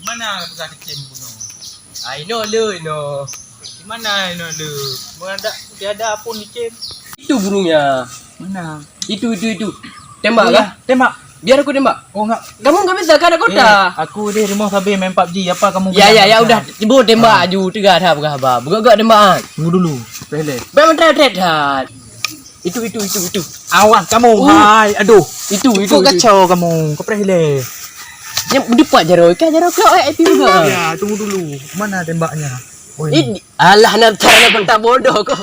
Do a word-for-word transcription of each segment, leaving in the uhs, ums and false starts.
Mana peugah kecém bunoe? Ah, inoe le, inoe. Di mana inoe le? Meuadak tiada pun kecém. Itu burungnya. Mana? Itu, itu, itu. Tembak kah? Tembak. Biar aku tembak. Oh, enggak. Kamu enggak bisa, kan ada kotak. Eh, aku deh rumah sabe main pabji. Apa kamu bilang? Ya, ya, ya, udah. Cuba tembak aju, teuga dah peugah haba. Beugak-gak tembakan. Tunggu dulu. Boleh. Bang, mentret-tret dah. Itu, itu, itu, itu. Awas kamu. Uh. Hai, aduh. Itu, itu, itu. Kacau kamu. Kepres le. Yang berdua jaroe, kan jaroe kau, eh, itu juga. Ya, tunggu dulu. Mana tembaknya? Oh, ini. Ini, alah, nak cara nak bodoh kau.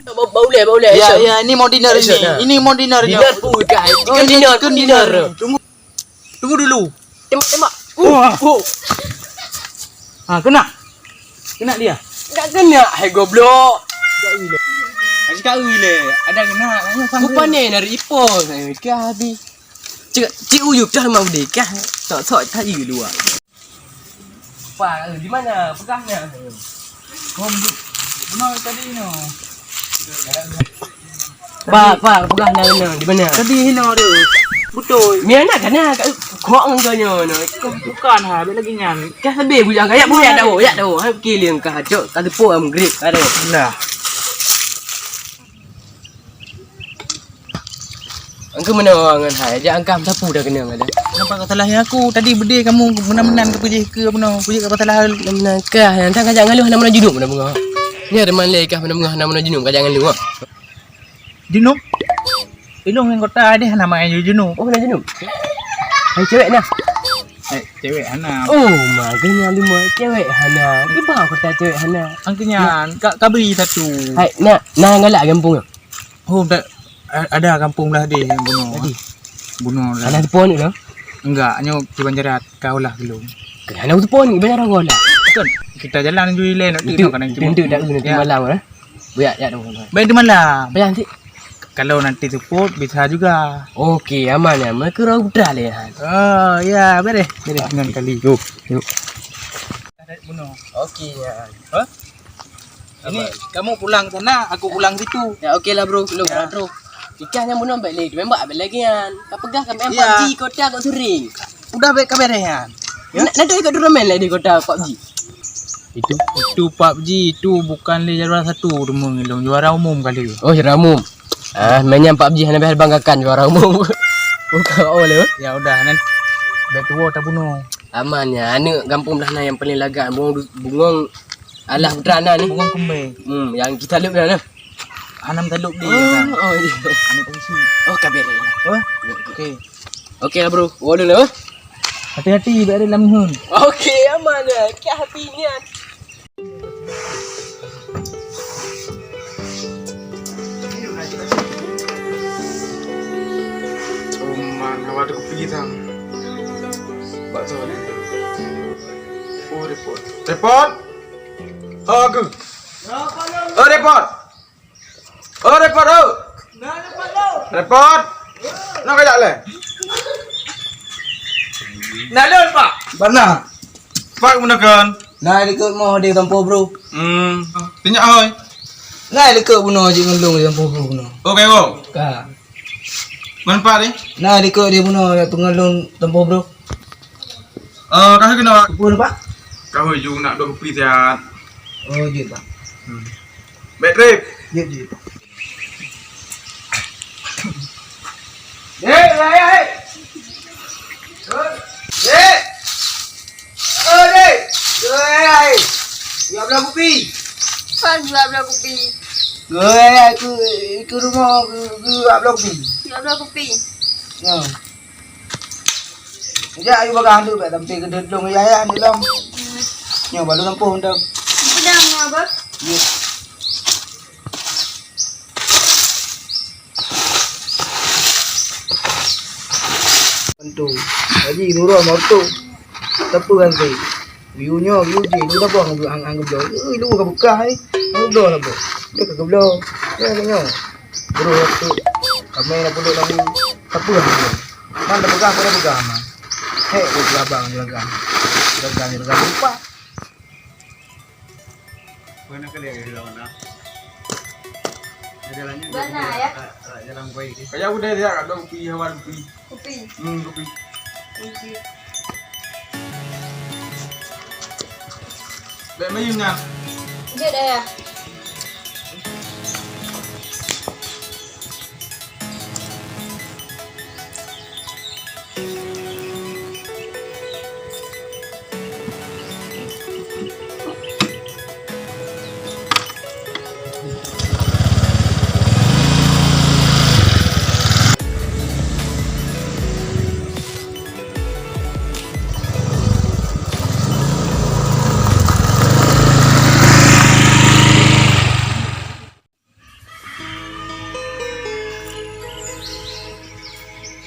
Bau, bau leh, bau leh. Ya, ya, ini mau dinner ini. Ini mau dinner ini. Dinner pun, kan. Oh, ini dinner, kan dinner. Tunggu. Tunggu dulu. Tembak, tembak. Wah. Uh. Ha, kena. Kena dia. Tak kena, hai goblok. Cakap ui leh. Ada kena. Ku panen dari ipon. Kah habis. Cik, cik uyup dah mau deh kah. Sok-sok tadi dua. Pak, eh, di mana? Pegang dah. Kau benar tadi no. Pak, pak, pegang dah kena. Di mana? Tadi hina tu. Betul. Ni anak kan nak kok engkau nyo no. Bukan ha, ada lagi nyan. Kah lebih bujang kayak boyak dah, boyak dah. Ha, kiling kah cok, kah tepuk am grip ada. Nah. Engkau meunan ngon hai, jak angkah sapu dah keunong ada. Kenapa kau salahi aku? Tadi beudé kamu meunan-meunan keu peujeuh keu bunoe, peujeuh keu masalah. Meunan kah, nyang tan kajak ngaluh hana meunan junub dah beungoh. Nya teuma lé kah meunan beungoh hana meunan junub kajak ngaluh. Junub? Ilong nyang kota deh nama yang junub. Oh, hana junub. Hai cewek nah. Eh, cewek hana. Oh, makanya lima cewek hana. Kiba kota cewek hana. Angkanya ka kabri satu. Hai, nak, nah galak gampông. Oh, tak, a-, ada kampung belah deh yang bunuh. Tadi? Bunuh lah. Anak tepon tu? Enggak, hanya Kiban Jarat, kau lah belum. Kenapa tepon ni? Banyak orang lah. Kan, kita jalan dulu lain, nanti itu, nak kena itu, itu, tak, nanti malam, eh. Buyak, ya, dong. Baik, di malam. Baik, nanti. Kalau nanti support, bisa juga. Okey, aman ya. Mereka orang putra lah ya. Oh, ya, beres. Beres. Dengan kali. Yuk, yuk. Bunuh. Okey, ya. Hah? Ini kamu pulang sana, aku pulang situ. Ya, okey lah, bro. Belum, ya. Bro. Ikan yang bunuh balik lagi. Memang balik lagi kan. Kau pegang kami yang pabji kota kau sering. Udah baik kau beres kan? Ya? Nak, nak ikut turnamen lah di kota pabji. Itu, itu pabji, itu bukan lé juara satu, teuma ngilang juara umum kali. Oh, juara umum. Ah, main yang pabji hana beh banggakan juara umum. Bukan oh le. Ya udah, nan. Baik tua tak bunuh. Aman ya, aneuk gampông belah na yang paling lagak. Bungong, bungong alah putra na ni. Bungong kembang. Hmm, yang kita lep dah nah. Anam taluk dia. Oh, kan? Oh, iya. Aneuk polisi. Oh, kabir. Oh, okey. Okey lah, bro. Waduh lah. Hati-hati, biar ada lam hun. Okey, aman ya. Kya hati nian. Oh man, awak tu kopi tang. Bakso ni. Oh, repot. Repot. Oh, aku. Oh, repot. Oh, repot, oh. Repot. Nak kajak leh. Nak leh, Pak. Bana. Pak, guna kan? Nah, dekat mau di kampung, bro. Hmm. Tanya oi. Nah, dekat bunuh je ngelung di kampung, bro, bunuh. Oh, kayo. Ka. Mana Pak ni? Nah, dekat dia bunuh pengelung tempoh, bro. Eh, kah kena, Pak? Apa ni, Pak? Kah ju nak dua kopi sihat. Oh, jeuet, Pak. Hmm. Baik trip. Jeuet, jeuet, Pak. Hei, hei, hei. Hei. Hei, hei. Hei, hei. Dua belah kopi. Pak, dua belah kopi. Hei, hei, ke, ke rumah, ke, ke dua belah kopi. Dua belah kopi. Ya. Jadi, ayo bagah dulu, bak tampil ke duduk ya, ya, ni long. Nyo, baru nampuh dah. Pedang, Abah. Ya. Bantu. Haji nurun moto. Siapa kan tu? View nyo, view je. Lu dah buang ang ang geblo. Eh, lu ka buka ai. Ang geblo lah bu. Dia ka geblo. Ya, ya, ya. Bro tu. Kami nak puluk lagi. Siapa kan tu? Man dah pegang, dah pegang man. Hek, dia abang dia pegang. Dia pegang, dia pegang. Lupa. Mana kali yang hilang mana? Jalannya mana ya? Jalan baik. Kayak udah dia ada kopi, hewan kopi. Kopi. Hmm, kopi. Kopi. Bèk miyueb nyan. Jeuet, Ayah.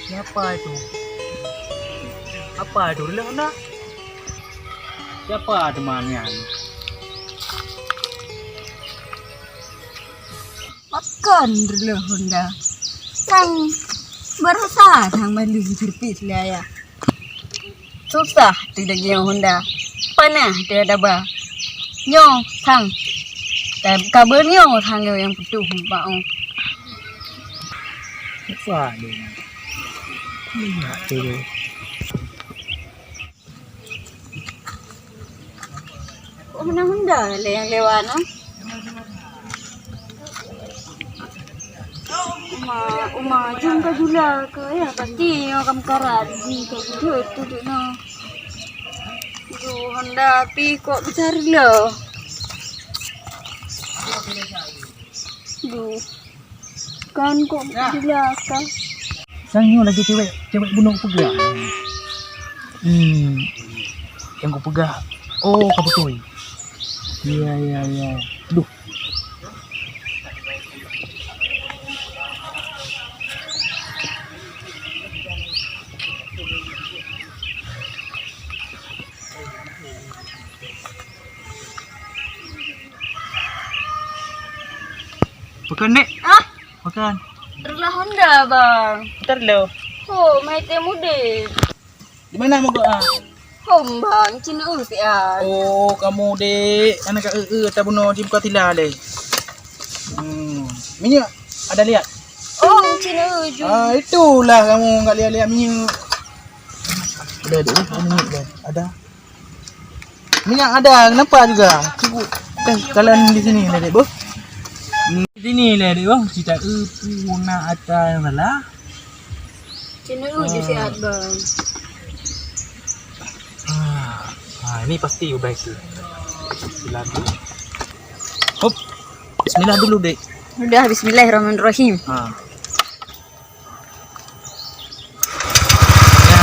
Siapa itu? Apa itu? Reuloh na? Siapa teman nyan? Pakon reuloh honda? Sang baroesa sang maling sirpit lé ayah. Susah teuh lagèe nyoe honda. Panah teuh daba. Nyoe sang. Dan kabel nyoe sang nyoe nyang putôh bak oh. Susah deh. Minyak teuh. Kok meunan honda lé nyang lewat nyoe? Uma, uma jeuem ka jula keu, ya, pasti nyoe ka meukarat, jih ka jujeuet tu dek nyoe. Duh, honda pih kok bisa rila. Duh. Kan kok jeulaih kan? Sang nyoe lagèe cewek, cewek bunoe kupeugah. Hmm. Nyang kupeugah, oh, ka beutôi. Ya, ya, ya. Duh. Pakon, Dek? Ah? Pakon? Reuloh honda, Bang. Reuloh? Ho, mai tém udép. Di mana mogok, ah? Hom, Bang, cina eu siat. Oh, kamoe, Dek. Aneuk ka eu-eu tabunoe di muka tila lé. Hmm. Minyeuk ada liat? Oh, cina eu ju. Ah, itulah kamoe enggak liat-liat minyeuk. Ada, Dek, eh, minyeuk dah. Ada. Minyak ada, kenapa juga? Cukup. Eh, kalian di sini lah, Dek, Bos. Di sini lah, Dek, Bos. Kita, eh, puna ata yang salah. Cina, eh, je sihat, Bang. Ah, ah, ini pasti udah itu. Bismillah dulu. Hop. Bismillah dulu, Dek. Udah, bismillahirrahmanirrahim. Ah. Ya.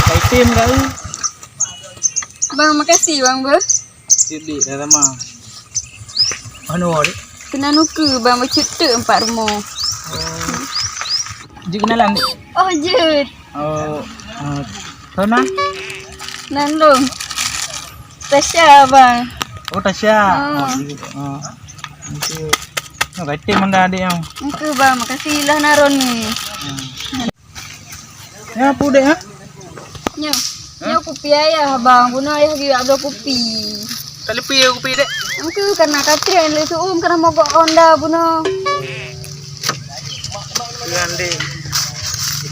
Kaitem kau. Bang, makasih, Bang, beuh. Sip, Dek, dah lama. Mana awak, Dek? Keunan ukeue, Bang, bacut teuk empat rumoh. Oh. Jeuet kenalan, Dek? Oh, jeuet. Oh, ah, kau nan? Nan lôn. Tasya, Bang. Oh, Tasya. Ah. Oh, jeuet. Ah. Okey. Oh, kaitem anda adik yang. Engke, Bang, makasih lah naron ni. Hmm. Nyoe peue, Dek, ha? Nyoe. Nyoe kupi ayah, Bang. Bunoe ayah geujak bloe kupi. Ka leupie kupi, Dek? Engke, karena ka trép lé su'um, karena mogok honda bunoe. Iya, Dek.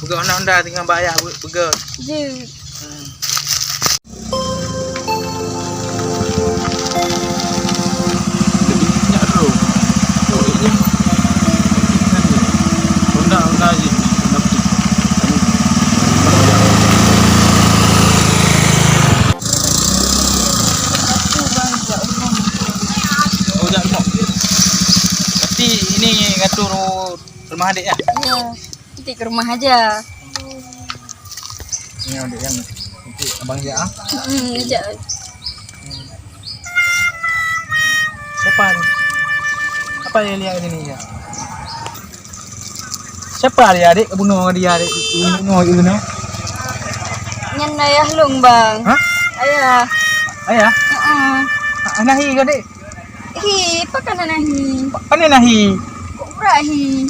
Peugah honda-honda tinggai bak ayah peugah. Jeuet. Hmm. Oh, jak rumah. Tapi ini ngatur rumah adik ya? Iya. Nanti ke rumah aja. Ini adik yang nanti abang ya. Hmm, aja. Siapa ni? Apa yang lihat sini ya? Siapa dia adik? Bunuh dia adik. Bunuh itu bunuh. Nyan ayah lôn, Bang. Hah? Ayah. Ayah? Heeh. Anahi ke, Dek? Hi, pakai nanahi. Pakai nanahi. Kok berahi?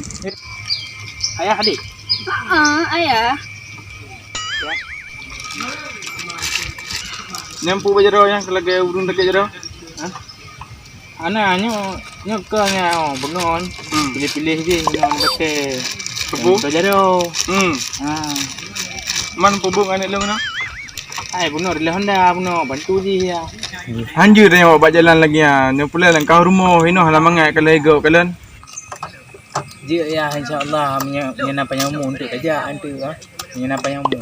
Ayah adik? Heeh, ayah. Nyampu bajaro nyang lagèe ureueng sakét jaro. Ha? Ana nyoe, nyoe ka nya, oh, beungon. Hmm. Pilih-pilih je ngon bete. Peubung? Bajaro. Hmm. Ha. Man peubung aneuk lôn na? Hai bunoe, dilèe Honda bunoe, bantu jih ya. Hanjeuet tanyoe bak jalan lagèe nyan. Nyoe pulèe lam kah rumoh, inoe hana mangat ka lheueh gob kalon. Jeuet ya, insya Allah, meunyoe, meunyoe na panyang umu untuk tajak antu, ha. Meunyoe na panyang umu.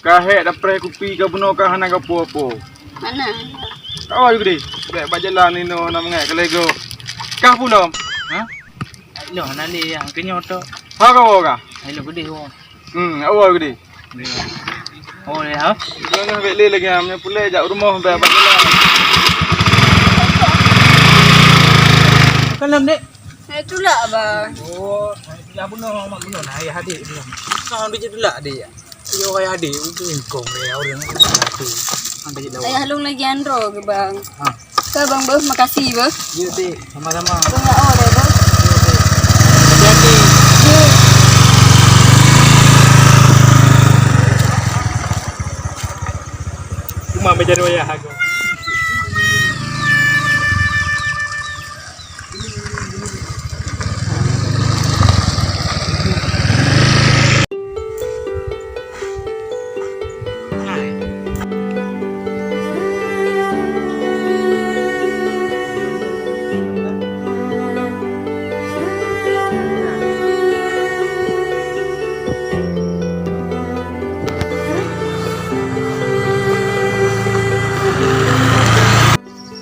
Ka hék dapreh kupi ka bunoe ka hana gapo-gapo. Mana? Awai geude, bèk bak jalan inoe hana mangat ka lheueh gob. Kah pulom? Ha? Inoe hana lé, ha, keunyoe tok. Ha ka woe kah? Inoe geude woe. Hmm, awai geude. Oh, ya. Jangan bèk lé lagèe nyan, meunyoe pulèe jak rumoh bèk bak jalan. Kan lam dek. Eh, tulak, Bang. Oh, tulak bunoe, mak bunoe. Nah, ayah adik bunoe. Kau ambil je tulak, adik. Yo, ayah adik, itu ingkong, ya, orang itu. Ayah lôn lagi andro ke, Bang. Ha. Ke, Bang, beuh, makasih, beuh. Ya, Dik, sama-sama. Bang, ya, oh, deh, beuh. Ya, Dik. Hati-hati. Ya. Cuma meja dua ya, aku.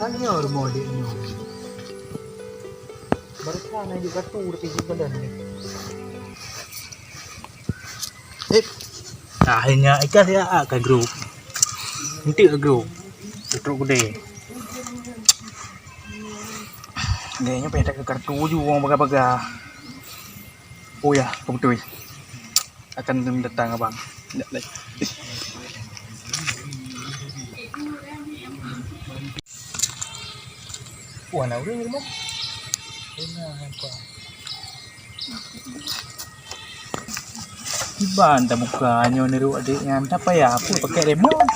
Kan nyoe rumoh dek nyoe. Barusan na jeuet kartu tapi jeuet badan ni. Eh, akhirnya ikan saya ka grup. Entik ka grup. Trok gede. Dia nyoe payah tak kartu ju wong baga-baga. Oh ya, kebetul. Akan datang abang. Sekejap lagi. Wah, na ureueng rumoh. Beuna hampa. Kiban tabuka nyoe neurok adek nyan, tak payah pun pakai remote.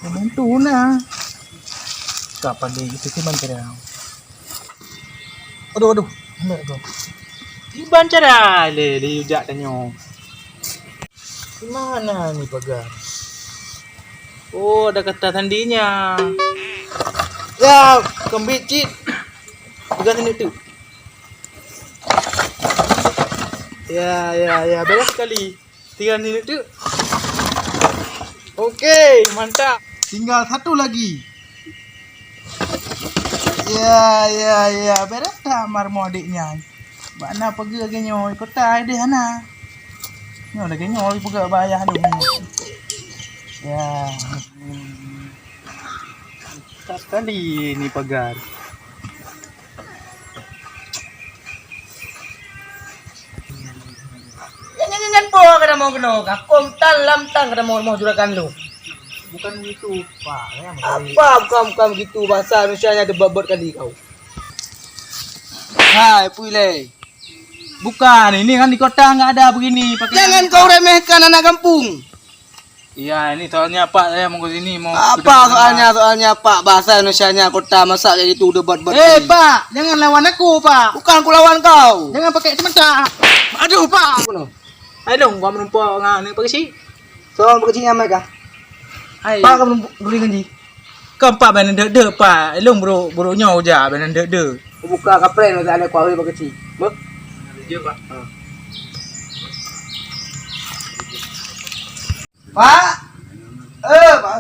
Remote tu na. Ka pandai itu kiban cara. Aduh, aduh. Ambil tu. Kiban cara le, le ujak tanyoe. Di mana ni pagar? Oh, ada kata sandinya. Ya, kembit cit. Pegang sini tu. Ya, ya, ya, beres sekali. Tiga ni tu. Okey, mantap. Tinggal satu lagi. Ya, ya, ya. Beres tak marmo adik nyan? Bak na peugah lagèe nyoe, kota ai deh hana. Nyoe lagèe nyoe peugah bak ayah lôn. Ya. Tak sekali ni pagar. Nyan, nyan, nyan, nyan, boh ka tamong keunoe, ka kông tan lam tan ka tamong rumoh juragan lôn. Bukan gitu, Pak. Ya, maksudnya apa bukan, bukan gitu, bahasa Indonesia nya debat-debat kali kau. Hai, Pui Lei. Bukan, ini kan di kota nggak ada begini, pakai. Jangan kau remehkan anak kampung. Iya, ini soalnya Pak, saya mau ke sini, mau. Apa soalnya, soalnya Pak? Bahasa Indonesianya kota, masa kayak gitu, debat-debat. Eh, Pak, jangan lawan aku, Pak. Bukan aku lawan kau. Jangan pakai kacamata. Aduh, Pak. Apa no? Hai, Long, gua menumpuk dengan ni, Pak Kecil. So, Pak Kecil nyamai kah? Hai. Pak, kamu duri kan, Ji? Kan Pak bèk neudeuek-deuek, Pak. Ilôn brôk, brôk nyoe ujak bèk neudeuek-deuek. Buka kapreh nyoe, tak ada kuah, Pak Kecil. Beuh? Ya, Pak. Ha. Pak! Eh, Pak!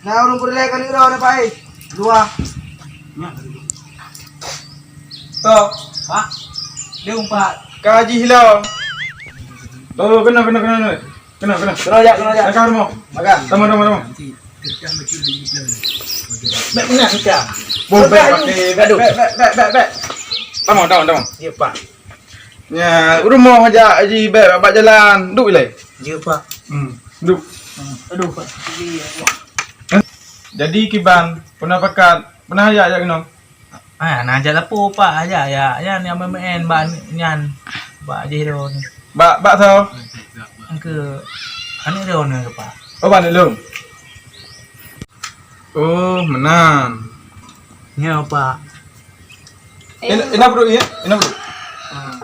Na ureueng peureulèe keuneuk droe, Pak, eh. Dua. Toh. Pak. Dia umpat. Ka jih lo. Oh, kena, kena, kena, kena. Kena, kena. Kena jak, kena jak. Kena rumah. Makan. Tama, tama, tama. Bèk kena kita. Boh, bèk, bèk, bèk, bèk, bèk, bèk, bèk. Tama, tama, tama. Ya, Pak. Nya, rumoh aja Haji bèk bak jalan. Duek ilèe. Ya, Pak. Hmm, duek. Hmm. Aduh, Pak. Jadi kiban, pernah pakat, pernah ajak jak keunoe? Ah, na jak lapor, Pak, ajak, ajak, ajak ni amai main bak nyan, bak Haji Ron. Bak, bak soe? Engke aneuk Ron ke, Pak? Oh, bak aneuk lôn. Oh, meunan. Nyoe, Pak. Ina, ina brôk, ya? Ina brôk. Ah.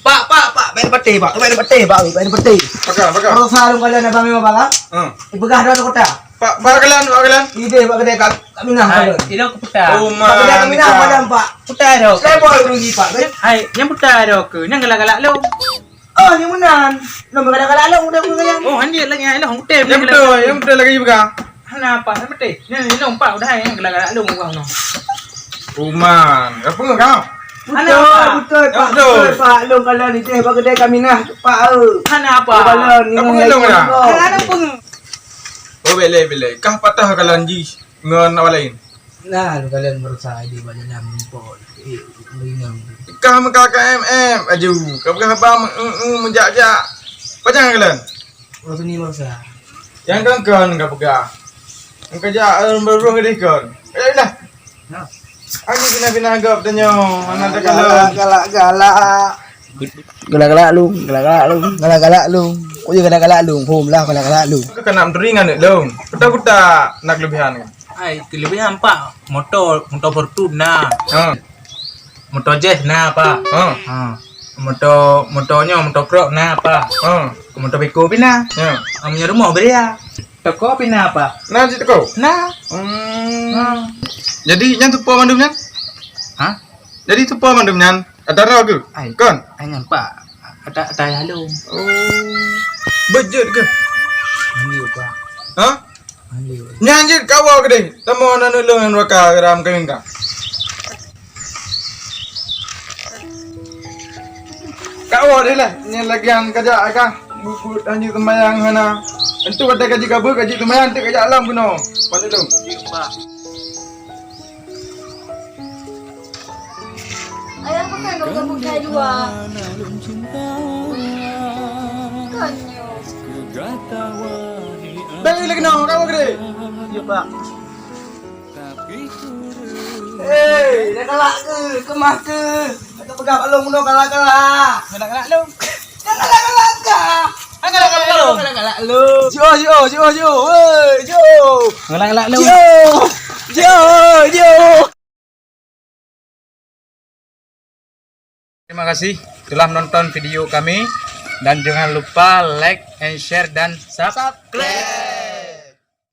Pak, pak, pak, bèk neupatéh, pak, bèk neupatéh, pak, bèk neupatéh. Pakon, pakon? Baroesa lôn kalon abang nyoe, bang, ah. Hmm. Peugah droe kota. Pak, bak kalon, bak kalon. Idéh bak keudè Kak, Kak Minah kalon. Hai, ilôn keu puta. Oh, bak keudè Kak Minah, madam, pak. Puta droe. Level rugi, pak. Hai, nyang puta droe keu, nyang galak-galak lôn. Oh, nyang meunan. Lôn galak-galak lôn, udah meunan. Oh, hanjeuet lagèe nyan, ilôn utém. Nyang beutôi, nyang beutôi lagèe peugah. Hana apa, nyang beutôi. Nyan, ilôn, pak, udah, nyang galak-galak lôn, udah, noh. Uman, apa kau? Hana apa. Beutôi, beutôi, pak, beutôi, pak. Lôn kalon idéh bak keudè Kak Minah, pak, eh. Hana apa. Lôn kalon, apa ngon lôn lagi dah? Hana apa. Oh, bèk lé, bèk lé. Kah patah kalon jih ngon awak laén? Nah, lôn kalon baroesa idéh bak jalan meulimpok. Eh, meurinang. Kah meuka K M M aju. Kah peugah haba meu-, eu-, eu, meujak-jak. Pajan kalon? Ureueng seni baroesa. Nyang kon-kon ka peugah. Nyang ka jak, eh, beureuh keudeh kon. Ayo dah. Nah. Aku pina-pina gop tanyoe, mana ada galak, galak, galak. Galak-galak lôn, galak-galak lôn, galak-galak lôn. Kok jeuet galak-galak lôn, phom lah galak-galak lôn. Kau kena meuturi ngon aneuk lôn. Kuta-kuta na kelebihan kan? Ai, kelebihan, Pak. Moto, moto Fortuner na. Ha. Moto Jazz na, Pak. Ha. Ha. Moto, moto nyoe, moto Cross na, Pak. Ha. Moto Beko pih na. Ha. Ha, meunyoe rumoh Beria. Toko pih na, Pak. Na cit toko? Na. Hmm. Ha. Jadi nyan tupo mandum nyan? Ha? Jadi tupo mandum nyan? Ada roh ke? Ai. Kon? Ai nyan, Pak. Ada, ada ayah lôn. Oh. Bejat ke? Mandi, Pak. Ha? Mandi. Nyan jeuet kawoe keudeh. Tamo aneuk lôn nyan raka geram keuneuk ka. Kawoe deh lah, nyan lagian kajak ka. Bubut hanjeuet seumayang hana. Entu watèe ka jeuet ka beuet, ka jeuet seumayang, entu kajak lam keunoe. Paneuk lôn. Ayah, pakon kamu bukai dua? Kan nyoe. Bèk lé keunoe, kawoe keudeh. Ya, Pak. Hei, dah galak keu? Keumah keu? Ka peugah bak lôn bunoe galak-galak. Galak-galak lôn. Dah galak-galak kah? Dah galak-galak lôn. Galak-galak lôn. Jiôh, jiôh, jiôh, jiôh. Woi, jiôh. Galak-galak lôn. Jiôh. Jiôh, jiôh. Terima kasih telah menonton video kami dan jangan lupa like, and share, dan subscribe.